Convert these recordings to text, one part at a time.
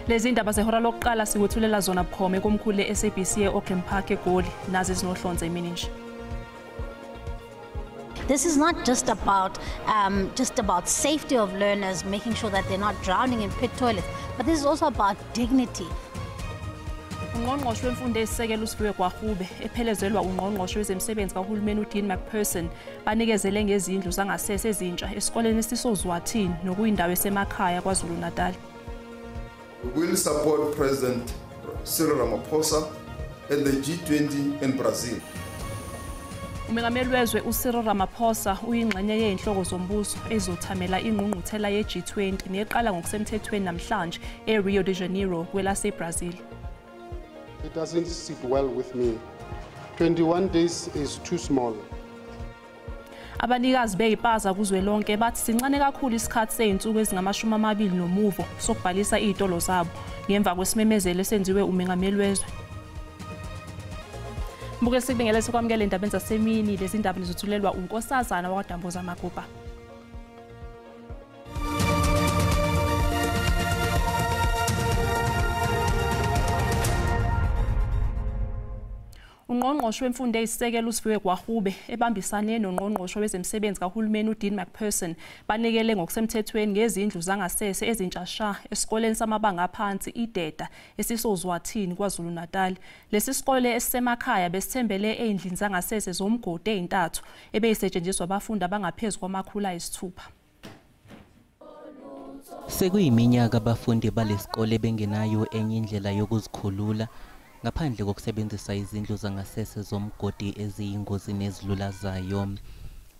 Lezi ndaba zehora lokuqala sikwethulela zona bukhome komkhulu le-SABC e-Auckland Park eGoli, nazi ezinohlonze emini nje. This is not just about safety of learners, making sure that they're not drowning in pit toilets, but this is also about dignity. Ungqongqoshe wemfundo eyisisekelo uSiviwe Gwarube ephelezelwa ungqongqoshe wezemisebenzi kahulumeni uDean Macpherson banikezele ngezindlu zangasese ezintsha esikoleni esisoZwathini nokuyindawo esemakhaya KwaZulu-Natal. We will support President Cyril Ramaphosa at the G20 in Brazil. Umengameli wezwe uCyril Ramaphosa uyingxenye yezinhloko zombuso ezothamela ingqungquthela ye-G20 neqala ngokusemthethweni namhlanje eRio de Janeiro kwelase-Brazil. It doesn't sit well with me. 21 days is too small. Abanikazi beyipaza kuzwelonke bathi sincane kakhulu isikhathi seyinsuku ezingama-20 nomuvo sokubhalisa izitolo zabo ngemva kwesimemezelo esenziwe umengameli wezwe. Mbuke sikubingelele sikwamukele endabeni zasemini. Lezi ndaba nizothulelwa uNkosazana wakwaDambuza Magupa. Ungqongqoshe wemfundo eyisisekelo uSiviwe Gwarube ebambisane nongqongqoshe wezemisebenzi kahulumeni uDean Macpherson banikele ngokusemthethweni ngezindlu zangasese ezintsha sha esikoleni samabanga aphansi iDeda esisoZwathini KwaZulu-Natal. Lesi sikole esisemakhaya besithembele ezindlini zangasese zomgodi ezintathu ebeyisetshenziswa abafundi abangaphezu kwama-600. Sekuyiminyaka abafundi balesikole bengenayo enye indlela yokuzikhulula ngaphandle kokusebenzisa izindlu zangasese zomgodi eziyingozi nezilulazayo.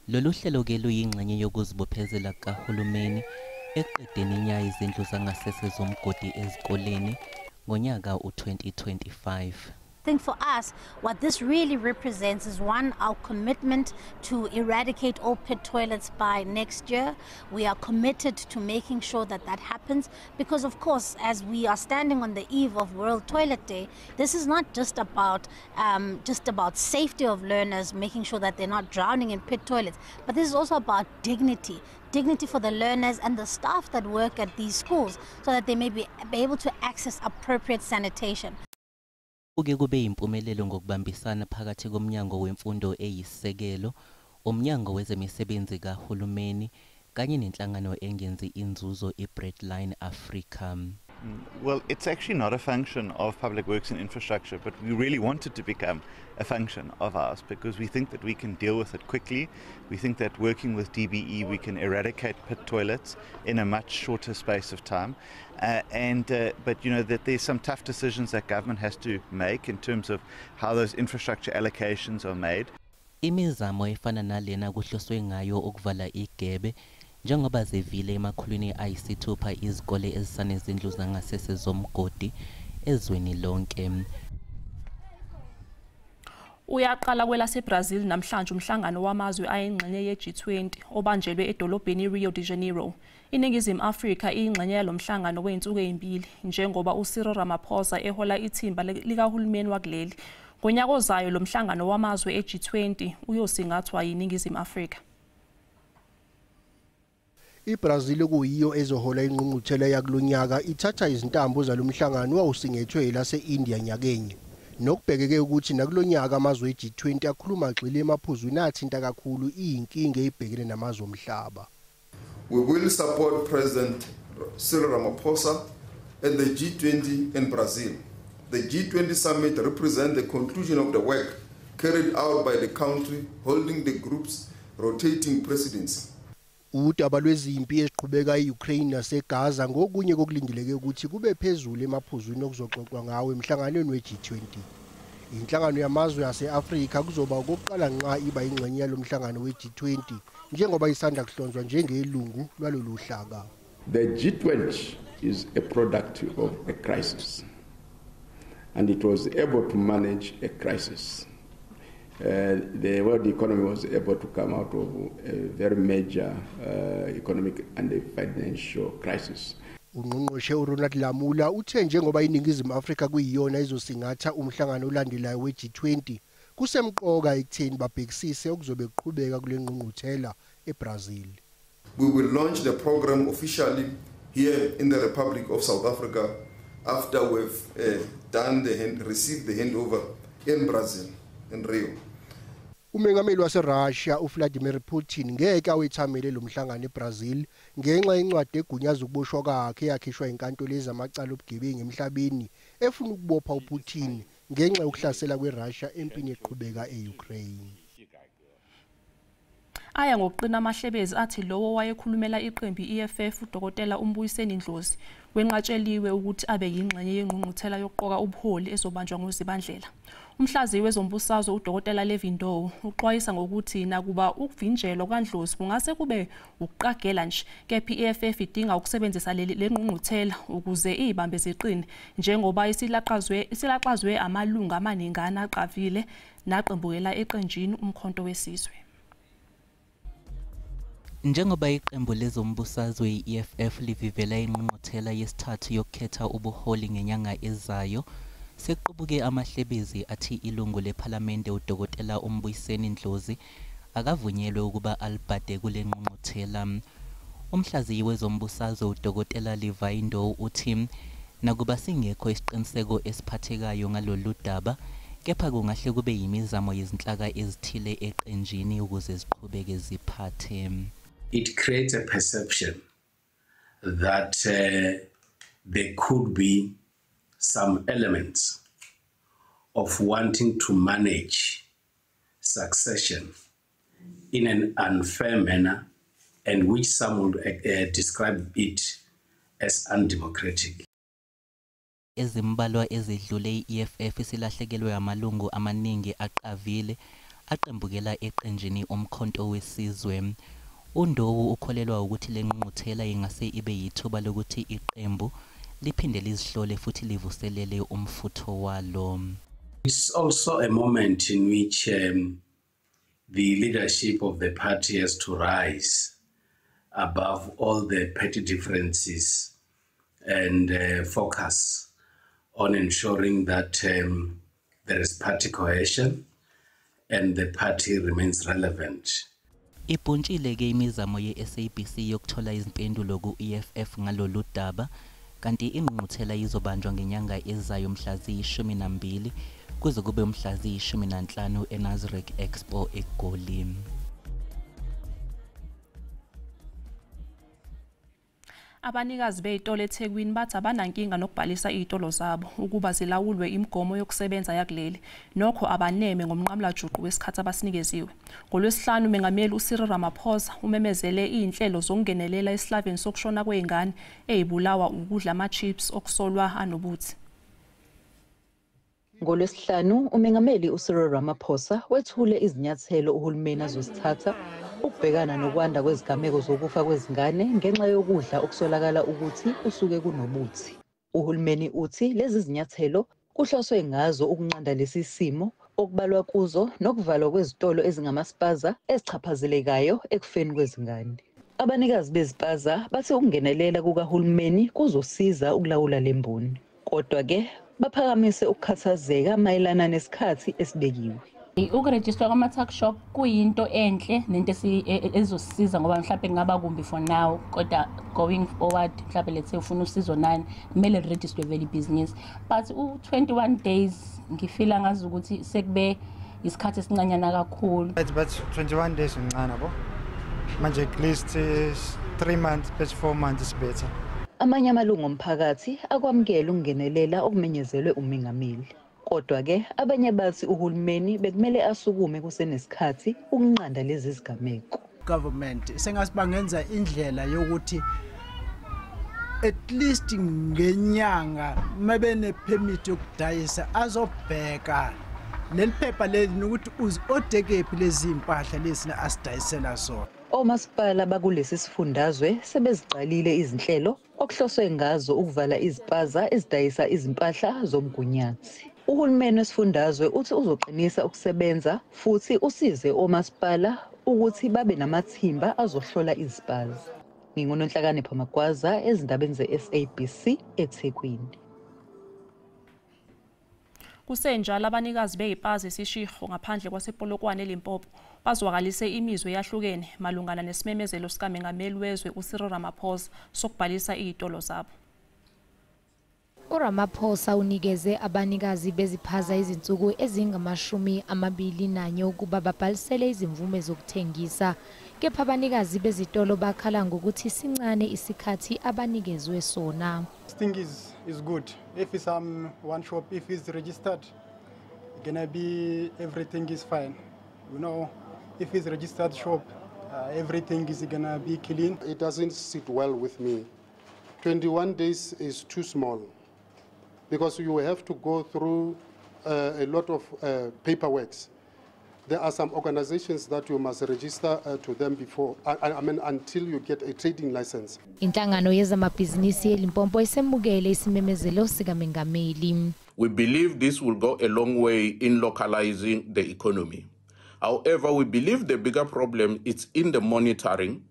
Lolu hlelo ke luyingxenye yokuzibophezela kahulumeni ekuqedeni nya izindlu zangasese zomgodi ezikoleni ngonyaka u-2025. I think for us, what this really represents is one, our commitment to eradicate all pit toilets by next year. We are committed to making sure that that happens because, of course, as we are standing on the eve of World Toilet Day, this is not just about safety of learners, making sure that they're not drowning in pit toilets, but this is also about dignity. Dignity for the learners and the staff that work at these schools so that they may be able to access appropriate sanitation. Kuke kube impumelelo ngokubambisana phakathi komnyango wemfundo eyisisekelo, umnyango wezemisebenzi kahulumeni kanye nenhlangano engenzi inzuzo iBreadline Africa. Well, it's actually not a function of public works and infrastructure, but we really want it to become a function of ours because we think that we can deal with it quickly. We think that working with DBE we can eradicate pit toilets in a much shorter space of time. But you know that there's some tough decisions that government has to make in terms of how those infrastructure allocations are made. Imizamo efana nalena kuhloswe ngayo ukuvala igebe njengoba zivile emakhulwini ayisithupha izikole ezisanezindlu zangasese zomgodi ezweni lonke. Uyaqala kwelaseBrazil namhlanje umhlangano wamazwe ayingxenye ye-G20 obanjelwe edolobheni iRio de Janeiro. INingizimu Afrika iyingxenye yalomhlangano wezinsuku ezimbili njengoba uCyril Ramaphosa ehola ithimba likahulumeni wakuleli. Ngonyaka ozayo lo mhlangano wamazwe e-G20 uyosingathwa yiNingizimu Afrika. iBrazil kuyiyo ezohola ingqungquthela yakulonyaka ithatha izintambo zalomhlangano wawusingethwe lase-India nyakenye. Nokubhekeke ukuthi nakulonyaka amazwe e-G20 akhuluma agxile emaphuzwini athinta kakhulu iyinkinga eyibhekene namazwe omhlaba. We will support President Cyril Ramaphosa at the G20 in Brazil. The G20 summit represents the conclusion of the work carried out by the country holding the group's rotating presidency. Udaba lwezimpi eziqhubeka e-Ukraine naseGaza ngokunye kokulindeleke ukuthi kube phezulu emaphuzwini okuzoxoxwa ngawo emhlanganweni we-G20. Inhlangano yamazwe ase-Afrika kuzoba okokuqala nqa iba ingxenye yalomhlangano we-G20 njengoba isanda kuhlonzwa njengelungu lwalolu hlaka. The G20 is a product of a crisis, and it was able to manage a crisis. The world economy was able to come out of a very major economic and financial crisis. Ungqongqoshe uRonald Lamula uthe njengoba iNingizimu Afrika kuyiyona izosingatha umhlangano olandelayo we-G20 kusemqoka ekutheni babhekisise okuzobe kuqhubeka kule ngqungquthela eBrazil. We will launch the program officially here in the Republic of South Africa after we've received the handover in Brazil, in Rio. Umengameli waseRussia uVladimir Putin ngeke awethamele lo mhlangano eBrazil ngenxa yencwadi egunyaza ukuboshwa kwakhe yakhishwa inkantolo yezamacala obugebengu emhlabeni efuna ukubopha uPutin ngenxa yokuhlasela kweRussia empini eqhubeka eUkraine. Aya ngokuqina amahlebezi athi lowo wayekhulumela iqembu iEFF uDokotela uMbuyiseni Ndlozi wenqatsheliwe ukuthi abe yingxenye yengqungquthela yokuqoka ubuholi ezobanjwa ngoZibandlela. Umhlaziyi wezombusazwe uDokotela Levy Ndou uxwayisa ngokuthi nakuba ukuvinjelwa kwaNdlozi kungase kube ukuqagela nje, kepha iEFF idinga ukusebenzisa le ngqungquthela ukuze izibambe ziqine njengoba isilaxazwe amalungu amaningana aqavile naqembukela eqenjini uMkhonto weSizwe. Njengoba iqembu lezombusazwe i-EFF livivela ingqungquthela yesithathu yokukhetha ubuholi ngenyanga ezayo, sekuqubuke amahlebezi athi ilungu lephalamende uDokotela uMbuyiseni Ndlozi akavunyelwe ukuba alibhade kule ngqungquthela. Umhlaziyi wezombusazwe uDokotela Levi Ndou uthi nakuba singekho isiqiniseko esiphathekayo ngalolu daba, kepha kungahle kube yimizamo yezinhlaka ezithile eqenjini ukuze ziqhubeke ziphathe. It creates a perception that there could be some elements of wanting to manage succession in an unfair manner, and which some would describe it as undemocratic. Ezimbalwa ezidlule i-EFF isilahlekelwe amalungu amaningi aqavile aqembukela eqenjini uMkhonto weSizwe. UNdou ukholelwa ukuthi le ngqungquthela ingase ibe yithuba lokuthi iqembu liphinde lizihlole futhi livuselele umfutho walo. It's also a moment in which the leadership of the party has to rise above all the petty differences and focus on ensuring that there is party cohesion and the party remains relevant. Ibhuntshile ke imizamo ye-SABC yokuthola izimpendulo ku-EFF ngalolu daba, kanti ingqungquthela izobanjwa ngenyanga ezayo mhla ziyi-12 kuze kube mhla ziyi-15 eNasrec Expo eGoli. Abanikazi bey'tolo eThekwini bathi abanankinga nokubhalisa iy'tolo zabo ukuba zilawulwe imigomo yokusebenza yakuleli. Nokho abaneme ngomnqamulajuqu wesikhathi abasinikeziwe. NgoLwesihlanu uMengameli uCyril Ramaphosa umemezele iy'nhlelo zokungenelela esihlaveni sokushona kwey'ngane ey'bulawa ukudla ama-chips okusolwa anobuthi. NgoLwesihlanu uMengameli uCyril Ramaphosa wethule izinyathelo uhulumeni azozithatha ukubhekana nokwanda kwezigameko zokufa kwezingane ngenxa yokudla okusolakala ukuthi kusuke kunobuthi. Uhulumeni uthi lezi zinyathelo kuhloswe ngazo ukunqanda lesi simo, okubalwa kuzo nokuvalwa kwezitolo ezingamaspaza ezichaphazelekayo ekufeni kwezingane. Abanikazi bezipaza bathi ukungenelela kukahulumeni kuzosiza ukulawula le mboni. Kodwa-ke baphakamise ukukhathazeka mayelana nesikhathi esibekiwe. Ukurejistwa kwama-tuck shop kuyinto enhle nento ezosisiza ngoba mhlawumbe kungaba kumbi for now, kodwa going forward mhlawumbe let's say ufuna usizo nani kumele lirejistwe vele ibhizinisi. But u-21 days ngifila ngazi ukuthi sekube isikhathi esincanyana kakhulu. But 21 days incane yabo. Manje at least 3 months, but 4 months is better. Amanye amalungu omphakathi akwamukela ukungenelela okumenyezelwe umengameli. Kodwa-ke abanye bathi uhulumeni bekumele asukume kusenesikhathi ukunqanda lezi zigameko. Government sengathi bangenza indlela yokuthi at least ngenyanga mabene permit yokudayisa azobheka leli phepha leli nokuthi uzi-odekephi lezi impahla lezi asidayisela zona. Omasipala bakulesi sifundazwe sebeziqalile izinhlelo okuhloswe ngazo ukuvala izipaza ezidayisa izimpahla zomgunyathi. Uhulumeni wesifundazwe uthi uzoqinisa ukusebenza futhi usize omasipala ukuthi babe namathimba azohlola izipaza. NginguNonhlakanipho Magwaza ezindabeni ze-SABC eThekwini. Kusenjalo abanikazi beyipazi esishiho ngaphandle kwasePolokwane eLimpopo bazwakalise imizwa eyahlukene malungana nesimemezelo sikaMengameli wezwe uCyril Ramaphosa sokubhalisa iy'tolo zabo. uRamaphosa unikeze abanikazi beziphaza izinsuku ezingama-21 ukuba babhalisele izimvume zokuthengisa. Kepha abanikazi bezitolo bakhala ngokuthi sincane isikhathi abanikezwe sona. This thing is good. If it's one shop, if it's registered, gonna be everything is fine. You know, if it's registered shop, everything is gonna be clean. It doesn't sit well with me. 21 days is too small because you have to go through a lot of paperwork. There are some organizations that you must register to them before, I mean, until you get a trading license. Inhlangano yezamabhizinisi eLimpopo isemukele isimemezelo sikaMengameli. We believe this will go a long way in localizing the economy. However, we believe the bigger problem is in the monitoring,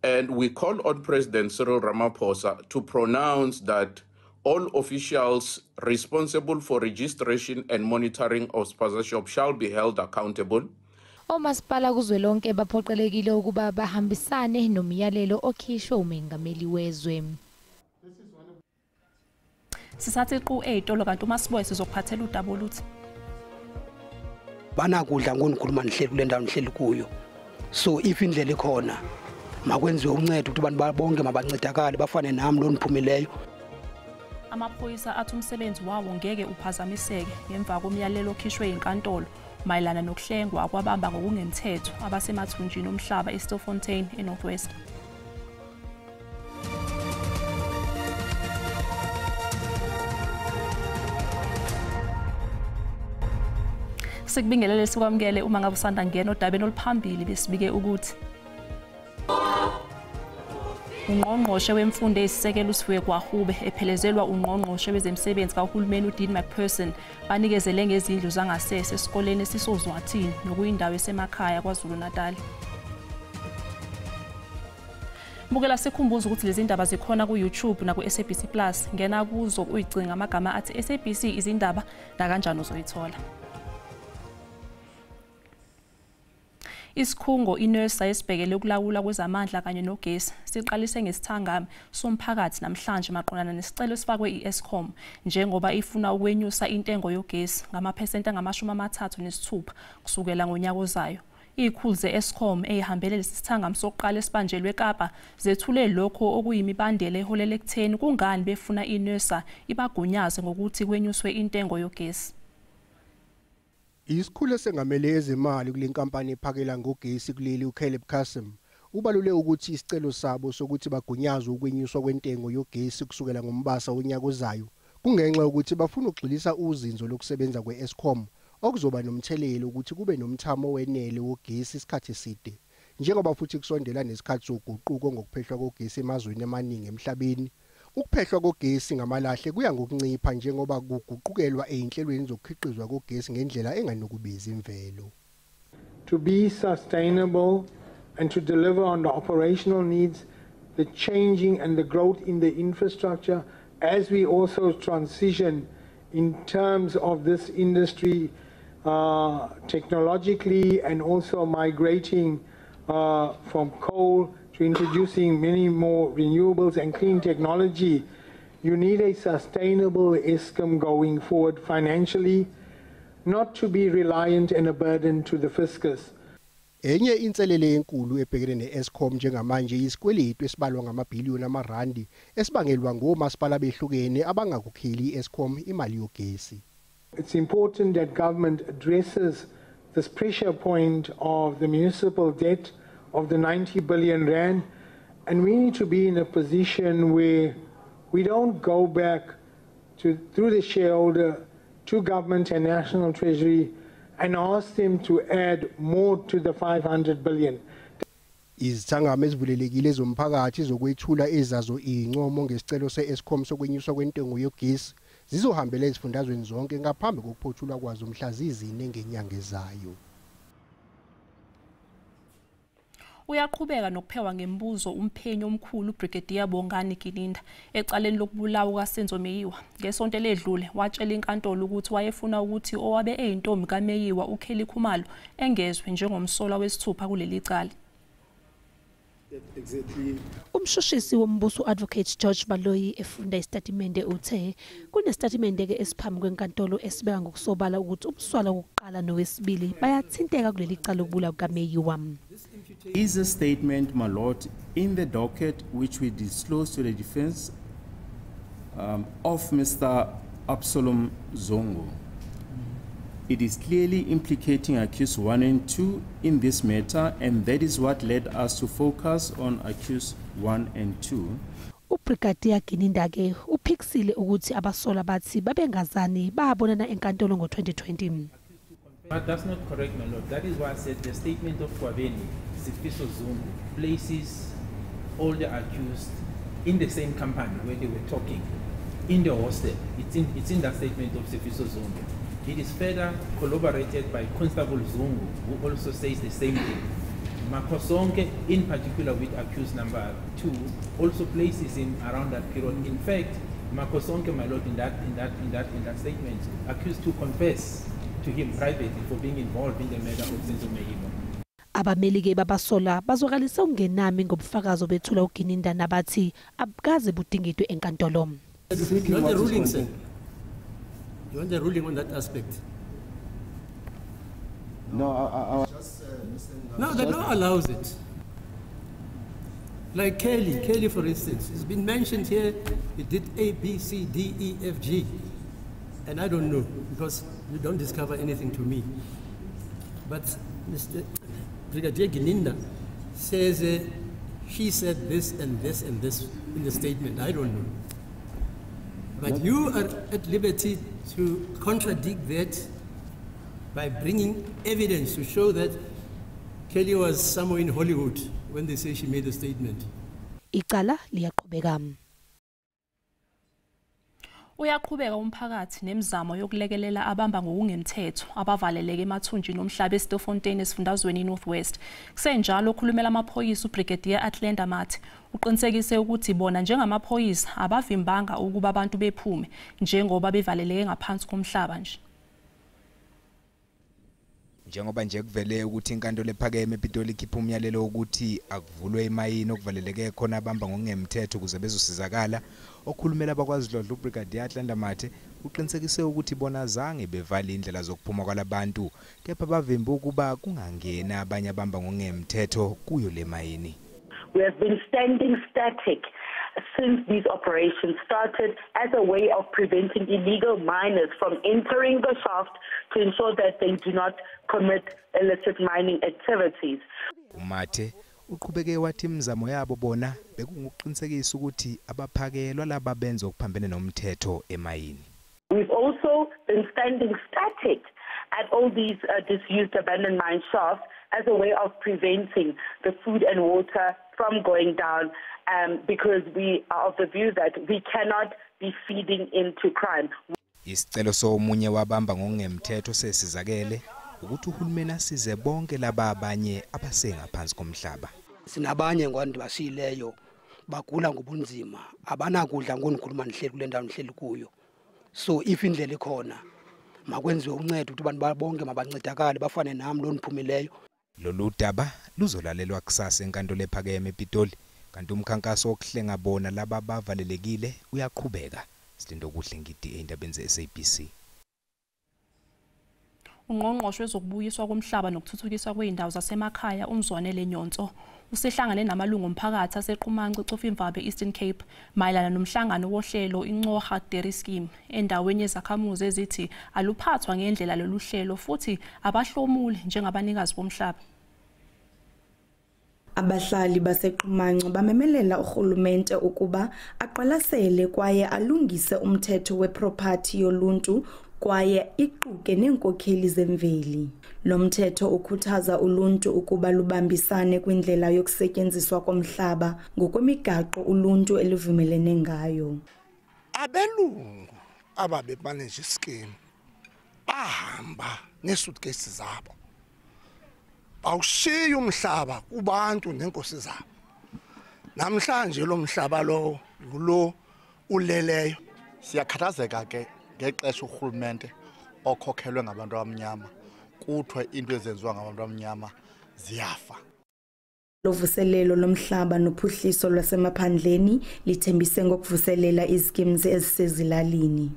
and we call on President Cyril Ramaphosa to pronounce that all officials responsible for registration and monitoring of spaza shop shall be held accountable. Omasipala kuzwelonke baphoqelekile ukuba bahambisane nomyalelo okhishwe umengameli wezwe. Sisathi qu ey'tolo kanti uma sibuye sizokuphathela udaba oluthi banakudla ngonikhuluma nihleli kule ndawo nihleli kuyo. So if indlela ikhona makwenziwe uncedo ukuthi abantu bonke mabancedakale bafane nami lo niphumileyo. Amaphoyisa athi umsebenzi wawo ngeke uphazamiseke ngemva komyalelo okhishwe inkantolo mayelana nokuhlengwa kwabamba ngokungemthetho abasemathunjini omhlaba eStilfontein eNorth West. Sikubingelele sikwamukele uma ngabe usanda ngena odabeni oluphambili besibike ukuthi Ungqongqoshe wemfundo eyisisekelo uSiviwe Gwarube ephelezelwa ungqongqoshe wezemisebenzi kahulumeni uDean Macpherson banikezele ngezindlu zangasese esikoleni esisozwathini nokuyindawo esemakhaya KwaZulu-Natal. Bukela sikhumbuza ukuthi lezi ndaba zikhona ku-YouTube naku-SABC Plus. Ngena kuzo uyicinga amagama athi SABC izindaba nakanjani uzoyithola. Isikhungo iNERSA esibhekele ukulawula kwezamandla kanye nogesi siqalise ngesithangami somphakathi namhlanje maqondana nesicelo esifakwe i-Eskom njengoba ifuna ukwenyusa intengo yogesi ngamaphesenti angama-36 kusukela ngonyaka ozayo. Izikhulu ze-Eskom eyihambele lesi sithangami sokuqala esibanjelwe eKapa zethule lokho okuyimibandela eholela ekutheni kungani befuna iNERSA ibagunyaze ngokuthi kwenyuswe intengo yogesi. Isikhulu esengamele ezemali kule nkampani ephakela ngogesi kuleli uCaleb Cassim ubalule ukuthi isicelo sabo sokuthi bagunyazwe ukwenyuswa kwentengo yogesi kusukela ngoMbasa wonyaka ozayo kungenxa yokuthi bafuna ukugxilisa uzinzo lokusebenza kwe-Eskom okuzoba nomthelelo ukuthi kube nomthamo wenele wogesi isikhathi eside njengoba futhi kusondela nesikhathi soguquko ngokuphehlwa kogesi emazweni amaningi emhlabeni. Ukuphehlwa kogesi ngamalahle kuya ngokuncipha njengoba kuguqukelwa ezinhlelweni zokukhiqizwa kogesi ngendlela enganukubezi imvelo. To be sustainable and to deliver on the operational needs, the changing and the growth in the infrastructure as we also transition in terms of this industry technologically and also migrating from coal to introducing many more renewables and clean technology. You need a sustainable Eskom going forward financially, not to be reliant and a burden to the fiscus. Enye inselele enkulu ebhekene ne-Eskom njengamanje isikweletu esibalwa ngamabhiliyoni amarandi esibangelwa ngomasipala behlukene abangakhokheli i-Eskom imali yogesi. It's important that government addresses this pressure point of the municipal debt of the 90 billion rand, and we need to be in a position where we don't go back to through the shareholder to government and national treasury and ask them to add more to the 500 billion. Izithangami ezivulelekile zomphakathi zokwethula ezazo incomo ngesicelo se-Eskom sokwenyuswa kwentengo yogesi zizohambela ezifundazweni zonke ngaphambi kokuphothulwa kwazo mhla zizine ngenyanga ezayo. Uyaqhubeka nokuphewa ngembuzo umphenyi omkhulu uBrigadier Bongani Gininda ecaleni lokubulawa kukaSenzo Meyiwa. Ngesonto eledlule watshela inkantolo ukuthi wayefuna ukuthi owabe eyintombi kaMeyiwa uKelly Khumalo engezwe njengomsolwa wesithupha kuleli cala. Exactly. Umshushisi wombuso Advocate George Baloyi efunda isitatimende uthe kunesitatimende ke esiphambi kwenkantolo esibeka ngokusobala ukuthi umsolwa wokuqala nowesibili bayathinteka kuleli cala lokubulawa kukaMeyiwa. Is a statement, my lord, in the docket which we disclosed to the defense of Mr. Absalom Zongo. It is clearly implicating accused 1 and 2 in this matter, and that is what led us to focus on accused 1 and 2. UBrigadier Gininda ke uphikisile ukuthi abasolwa bathi babengazani babonana enkantolo ngo-2020. But that's not correct, my lord. That is why I said the statement of Kwabeni, Sifiso Zungu, places all the accused in the same company where they were talking, in the hostel. It's in that statement of Sifiso Zungu. It is further corroborated by Constable Zungu, who also says the same thing. Makosonke, in particular with accused number 2, also places him around that period. In fact, Makosonke, my lord, in that statement, accused to confess to him privately for being involved in the murder of Senzo Meyiwa. Abameli ke babasolwa bazwakalisa ukungenami ngobufakazi obethula uGininda nabathi abukaze budingidwe enkantolo. You want the ruling, sir? You want the ruling on that aspect? No, no, the law allows it. Like Kelly, for instance, it's been mentioned here. He did A, B, C, D, E, F, G. And I don't know, because you don't discover anything to me. But Mr. Brigadier Gininda says she said this and this and this in the statement. I don't know. But you are at liberty to contradict that by bringing evidence to show that Kelly was somewhere in Hollywood when they say she made a statement. Icala liyaqhubeka. Uyaqhubeka umphakathi nemizamo yokulekelela abamba ngokungemthetho abavaleleke emathunjini omhlaba eStilfontein esifundazweni iNorth West. Kusenjalo okhulumela amaphoyisa uBrigadier Atlenda Mathe uqinisekise ukuthi bona njengamaphoyisa abavimbanga ukuba abantu bephume njengoba bevaleleke ngaphansi komhlaba nje. Njengoba nje kuvele ukuthi inkantolo ephakeme ePitoli ikhipha umyalelo ukuthi akuvulwe imayini okuvaleleke khona abamba ngokungemthetho ukuze bezosizakala, okhulumela abakwaZidlodlo uBrigadier Atlenda Mathe uqinisekise ukuthi bona zange bevale indlela zokuphuma kwalabantu, kepha bavimba ukuba kungangena abanye abamba ngokungemthetho kuyo le mayini. We have been standing static since these operations started as a way of preventing illegal miners from entering the shaft to ensure that they do not commit illicit mining activities. UMathe uqhubeke wathi imizamo yabo bona bekungukuqinisekisa ukuthi abaphakelwa laba benza okuphambene nomthetho emayini. We've also been standing static at all these disused abandoned mine shafts as a way of preventing the food and water from going down, because we are of the view that we cannot be feeding into crime. Isicelo somunye wabamba ngokungemthetho sesizakele ukuthi uhulumeni asize bonke laba abanye abasengaphansi komhlaba. Sinabanye ngwantu basileyo bagula ngobunzima, abanakudla ngonikhuluma nihleli kule ndawo nihleli kuyo. So if indlela ikhona makwenziwe uncedo ukuthi abantu bonke mabancedakale bafane nami lo niphumileyo. Lolu daba luzolalelwa kusasa enkantolo ephakeme ePitoli, kanti umkhankaso wokuhlenga bona laba abavalelekile uyaqhubeka. Silindokuhle Ngidi endabeni ze-SABC. Ungqongqoshe wezokubuyiswa komhlaba nokuthuthukiswa kwey'ndawo zasemakhaya uMzwanele Nyhontso usehlangane namalungu omphakathi aseQumanci Cofimvaba Eastern Cape mayelana nomhlangano wohlelo iNcoha Dairy Scheme endaweni yezakhamuzi ezithi aluphathwa ngendlela lolu hlelo futhi abahlomuli njengabanikazi bomhlaba. Abahlali baseQumanci bamemelela urhulumente ukuba aqwalasele kwaye alungise umthetho wepropathi yoluntu kwaye iquke neenkokheli zemveli. Lo mthetho ukhuthaza uluntu ukuba lubambisane kwindlela yokusetyenziswa komhlaba ngokwemigaqo uluntu eluvumelene ngayo. Abelungu ababemanage ischeme bahamba nesuitcase zabo, bawushiya umhlaba kubantu nenkosi zabo. Namhlanje lo mhlaba lo ngulo uleleyo. Siyakhathazeka ke ngexesha urhulumente okhokhelwe ngabantu abamnyama kuthiwe into ezenziwa ngabantu abamnyama ziyafa. Lovuselelo lomhlaba nophuhliso lwasemaphandleni lithembise ngokuvuselela izikimu ezisezilalini.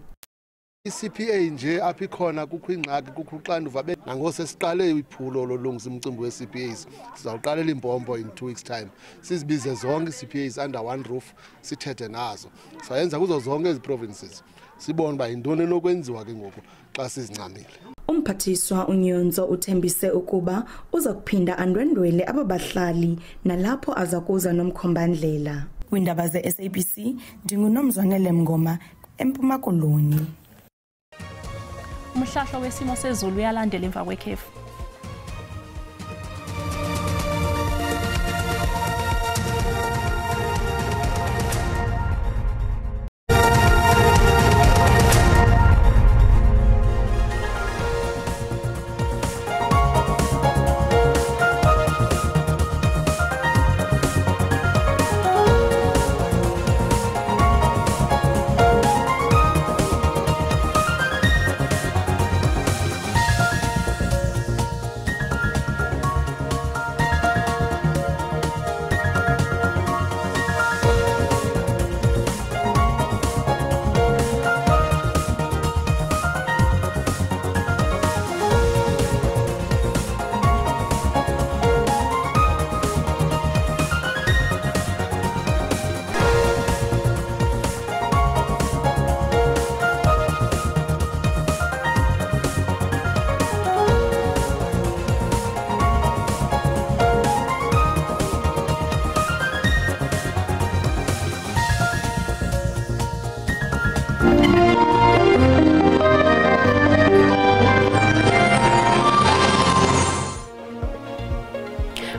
I-CPA nje apha ikhona kukho ingxaki, kukho uxanduva. Nangose siqale iphulo lolungisa umcimbi we-CPAs, sizawuqalela iMpompo in 2 weeks time, sizibize zonke ii-CPAs under one roof, sithethe nazo. Sayenza kuzo zonke ezi provinces, sibone uba yintoni enokwenziwa ke ngoku xa sizincamile. Umphathiswa uNyhontso uthembise ukuba uza kuphinda andwendwele aba bahlali nalapho aza kuza nomkhombandlela. Kwiindaba ze-SABC, ndinguNomzwanele Mngoma, eMpuma Koloni. Umhlahlo wesimo sezulu uyalandela emva kwekhefu.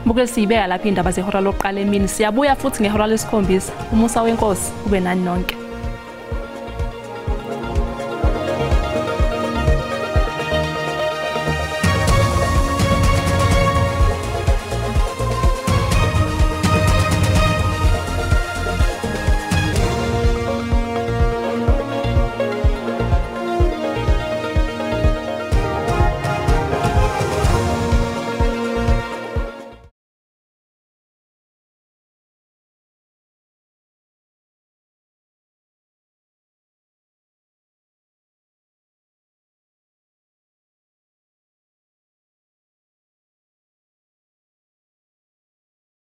Mbukeli, siyibeka lapha indaba zehora lokuqala emini. Siyabuya futhi ngehora lesikhombisa. Umusa wenkosi ube nani nonke.